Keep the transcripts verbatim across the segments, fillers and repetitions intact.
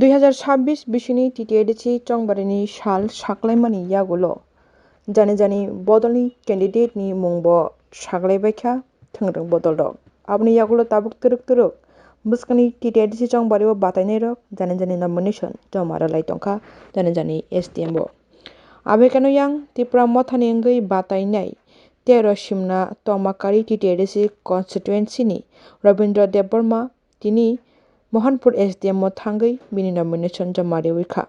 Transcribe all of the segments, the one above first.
Dui hazar sabbish bisini T T A D C chongbarini sal saklaimani yagulo jani jani bodolni candidate ni mungbo saklaibaikha thwngrwng bodolrok. Aboni yagulo tabuk twrwk twrwk bwskangni T T A D C chongbario batainairok jani jani nomination joma rwlai tongkha jani jani S D M o. Abekano yang Tipra Mothani wngwi batainai tero Simna Tomakari T T A D C constituency ni Rabindra Debbarma tini Mohanpur S D M o thangwi bini nomination joma riwi kha.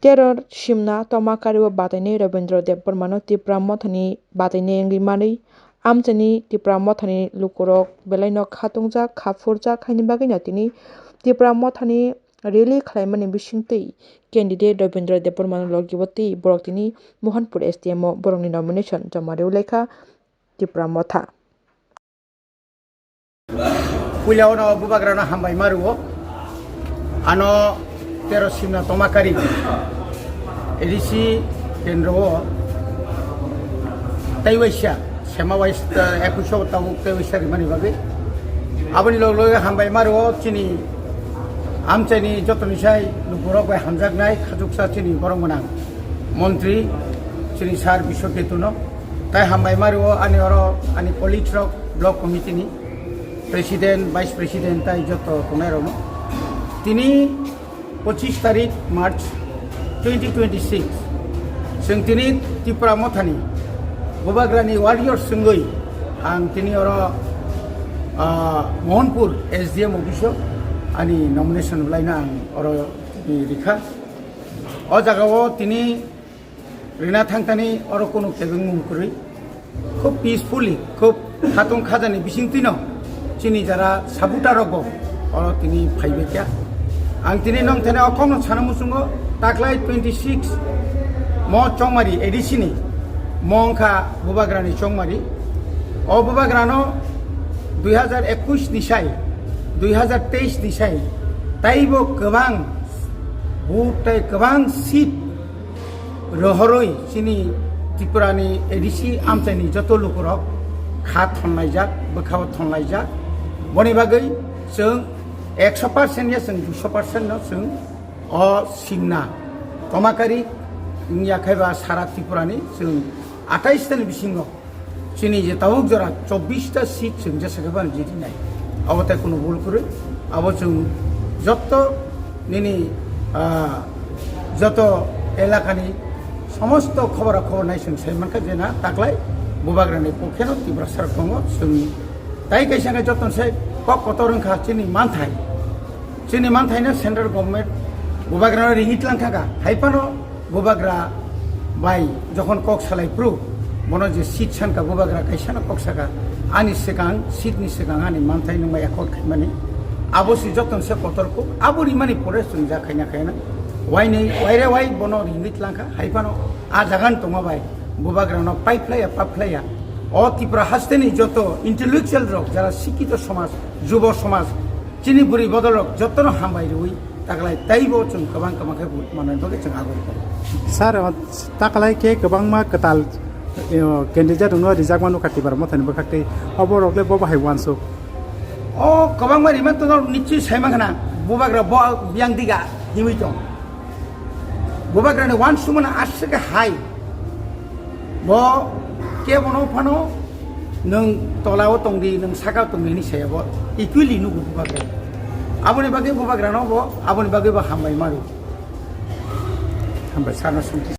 Tero Simna Tomakari o batainai Rabindra Debbarma no Tipra Mothani batainai wngwi manwi amchaini Tipra Mothani lukurok belaino khatungjak khaphurjak haini bagwino tini Tipra Mothani rally khwlaimani bisingtwi candidate Rabindra Debbarmano logi o twi borok tini Mohanpur S D M o borokni nomination joma rwlaikha Tipra Motha. Puila ono bubagrano hambai mario. Ano tero Simna Tomakari A D C kendro o tei waisa sema waisa ekush tabuk tei waisa rimani bagwi. Aboni log loge hambai mario chini amchaini jotoni sai lukurok bai hamjaknai khachuksa chini borok gwnang montri chini sir Biswa Ketuno. Tai hambai mario ani oro ani colleagues rok block committee ni president, vice president tai joto tongnai rokno. Tini pochisni tarik March twenty twenty-six. Chwng tini Tipra Mothani bubagrani warrior swngwi ang tini oro, ah, Mohanpur S D M office o ani nomination laina ang oro tini rikha. O jaga o tini rina thangtani oro kunu kebengmung kwrwi. Khub peacefully, khub khatung khajani bisingtwino chini jara supporter rokbo oro tini phaibaikha. Ang tini nongthani o kokno sana muchungo taklai twenty-six mo chongmari A D C ni mo wngkha bubagrani chongmari. O bubagrano dui hazar ekush ni sai, dui hazar teis ni sai taibo kwbang vote tei kwbang seat rohorwi chini Tripurani A D C amchaini joto lukurok kha thonlaijak, bwkhao thonlaijak. Boni bagwi chwng ekso percent ya chwng duiso percent no chwng o Simna Tomakari wngya khaiba sara Tripurani chwng atais tani bisingo chini je tabuk jora chobbish ta seat chwng jesa khe bani jiti nai. Abo tai kunu bul kwrwi. Abo chwng jotto nini, ah, joto elakani somosto khobora khobor nai chwng sai mankha je na taklai bubagrani pokheno Tiprasa rok tongo. Chwng tai kaisa khe jotto se kok kotor wngkha chini manthai. Chini manthaino central government bubagrano ringwi tlang thaka. Hai phano bubagra bai jokhon kok salai phuru, bono je seat sanka bubagra kaisano kok saka, ani swkang, seat ni swkang ani manthai nungma accord khaimani. Abo si joton se kotor kuk, abo rimani pore chwng ja khaina khaina. Wainwi, waire wai bono ringwi tlang kha. Hai phano a jagan tongma bai bubagrano paiphlaiya, paphlaiya. O Tripura hasteni joto intellectual rok, jara sikito somaj, jubo somaj, chini bwrwi bodol rok jotono hambai rwui taklai taibo chwng kwbang kwbang khe vote manwi bagwi chwng agoi tongo. Sir, o taklai khe kwbangma kwtal, eh, candidate rokno rijak mano kha Tipra Mothani bwkhak tei obo rok le bo bahai uansuk. O kwbangma rima tono nichi sai mankha na bubagra bo yang diga himwi tong. Bubagrani uansukmano aswk khe hai. Bo kebono phano nwng tolao tongdi, nwng sakao tongdi hwnwi saya bo equally nugo bubagra. Aboni bagwi bubagrano bo, aboni bagwi bo hambai maro. Hambai. Sarno sumti.